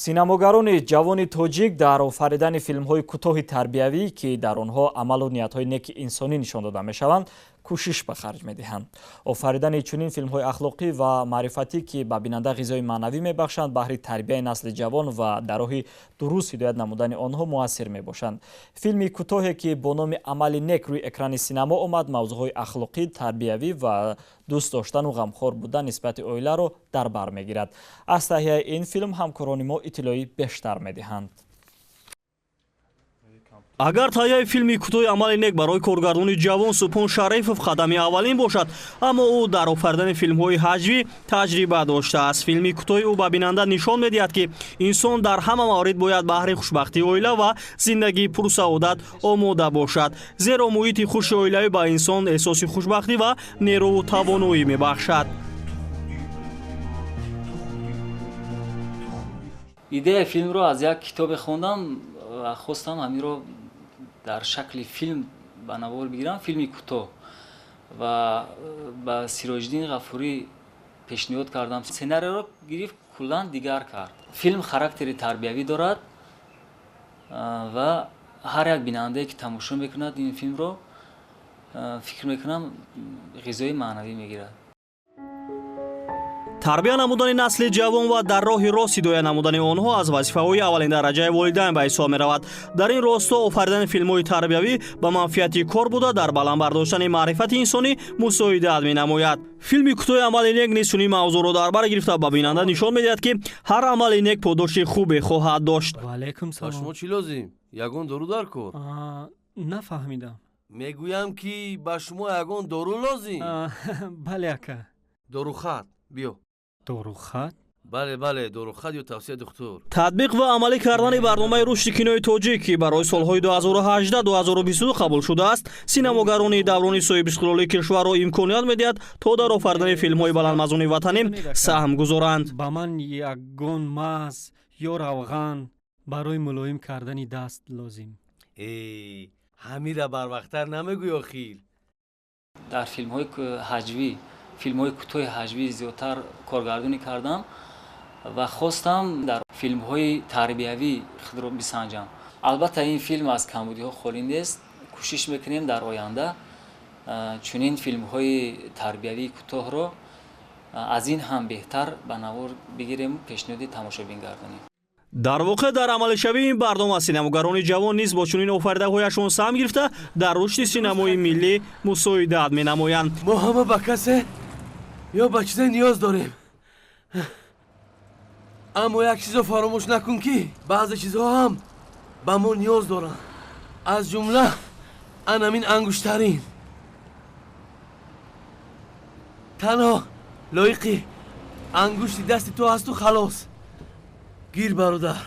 Синамогарони ҷавони тоҷик дар офаридани филмҳои кӯтоҳи тарбиявӣ, ки дар онҳо амалу ниятҳои неки инсонӣ нишон дода мешаванд, кӯшиш ба харҷ медиҳанд. Офаридани чунин филмҳои ахлоқӣ ва маърифатӣ, ки ба бинанда ғизои маънавӣ мебахшанд, баҳри тарбияи насли ҷавон ва дар роҳи дуруст ҳидоят намудани онҳо муассир мебошанд. Филми кӯтоҳе, ки бо номи «Амали нек» рӯи экрани синамо омад, мавзӯъҳои ахлоқӣ, тарбиявӣ ва дӯст доштану ғамхор будан нисбати оиларо дар бар мегирад. Аз таҳияи ин филм ҳамкорони мо иттилои бештар медиҳанд. Агар таҳияи филми кӯтоҳи «Амали нек» барои коргардони ҷавон Субҳон Шарифов қадами аввалин бошад, аммо ӯ дар офаридани филмҳои ҳаҷвӣ таҷриба доштааст. Филми кӯтоҳи ӯ ба бинанда нишон медиҳад, ки инсон дар ҳама маврид бояд баҳри хушбахтии оила ва зиндагии пурсаодат омода бошад, зеро муҳити хуши оилавӣ ба инсон эҳсоси хушбахтӣ ва нерӯву тавоноӣ мебахшад. Идеяи филмро аз як китобе хондам ва хостам ҳаминро дар шакли филм ба навор бигирам, филми кӯтоҳ, ва ба Сироҷиддин Ғафурӣ пешниҳод кардам. Сценариро гирифт, куллан дигар кард. Филм характери тарбиявӣ дорад ва ҳар як бинандае, ки тамошо мекунад ин филмро, фикр мекунам, ғизои маънавӣ мегирад. Тарбия намудани насли ҷавон ва дар роҳи рост ҳидоя намудани онҳо аз вазифаҳои аввалин дараҷаи волидайн ба ҳисоб меравад. Дар ин росто офаридани филмҳои тарбиявӣ ба манфиати кор буда, дар баланд бардоштани маърифати инсонӣ мусоидат менамояд. Филми кӯтоҳи «Амали нек» низ чунин мавзӯъро дар бар гирифта, ба бинанда нишон медиҳад, ки ҳар амали нек подоши хубе хоҳад дошт. Ваалайкум Ба салом. шумо чӣ лозим? Ягон дору дар кор? Нафаҳмидам. Мегӯям, ки ба шумо ягон дору лозим? Бале, ака. Дорухат, биё. Дорухат? Бале, бале, дорухат ё тавсияи духтур. Татбиқ ва амалӣ кардани барномаи рушди кинои тоҷик, ки барои солҳои 2018-2022 қабул шудааст, синамогарони даврони соҳибистиқлолии кишварро имконият медиҳад, то дар офаридани филмҳои баландмазмуни ватанӣ саҳм гузоранд. Ба ман ягон маз ё равған барои мулоим кардани даст лозим. Э, ҳамира барвақттар намегӯй охир. Дар филмҳои ҳаҷвӣ, филмҳои кӯтоҳи ҳаҷвӣ зиёдтар коргардонӣ кардам ва хостам дар филмҳои тарбиявӣ худро бисанҷам. Албатта, ин филм аз камбудиҳо холӣ нест. Кӯшиш мекунем, дар оянда чунин филмҳои тарбиявии кӯтоҳро аз ин ҳам беҳтар ба навор бигирем, пешниҳоди тамошобин гардонем. Дар воқеъ, дар амалишавии ин барнома синамогарони ҷавон низ бо чунин офаридаҳояшон саҳм гирифта, дар рушди синамои миллӣ мусоидат менамоянд. Мо ҳама ба касе ё ба чизе ниёз дорем, аммо як чизро фаромӯш накун, ки баъзе чизҳо ҳам ба мо ниёз доранд, аз ҷумла анамин ангуштарин. Танҳо лоиқи ангушти дасти ту ҳасту халос. Гир, бародар.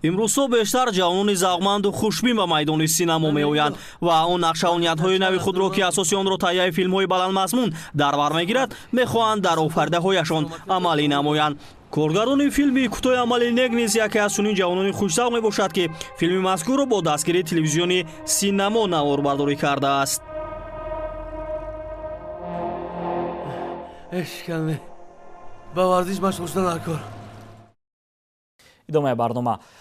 Имрӯзҳо бештар ҷавонони завқманду хушбин ба майдони синамо меоянд ва он нақшаву ниятҳои нави худро, ки асоси онро таҳияи филмҳои баландмазмун дар бар мегирад, мехоҳанд дар офаридаҳояшон амалӣ намоянд. Коргардони филми кӯтоҳи «Амали нек» низ яке аз чунин ҷавонони хушзавқ мебошад, ки филми мазкурро бо дастгирии телевизиони Синамо наворбардорӣ кардааст. Эшкаме ба варзиш машғул шудан дар кор. Идомаи барнома.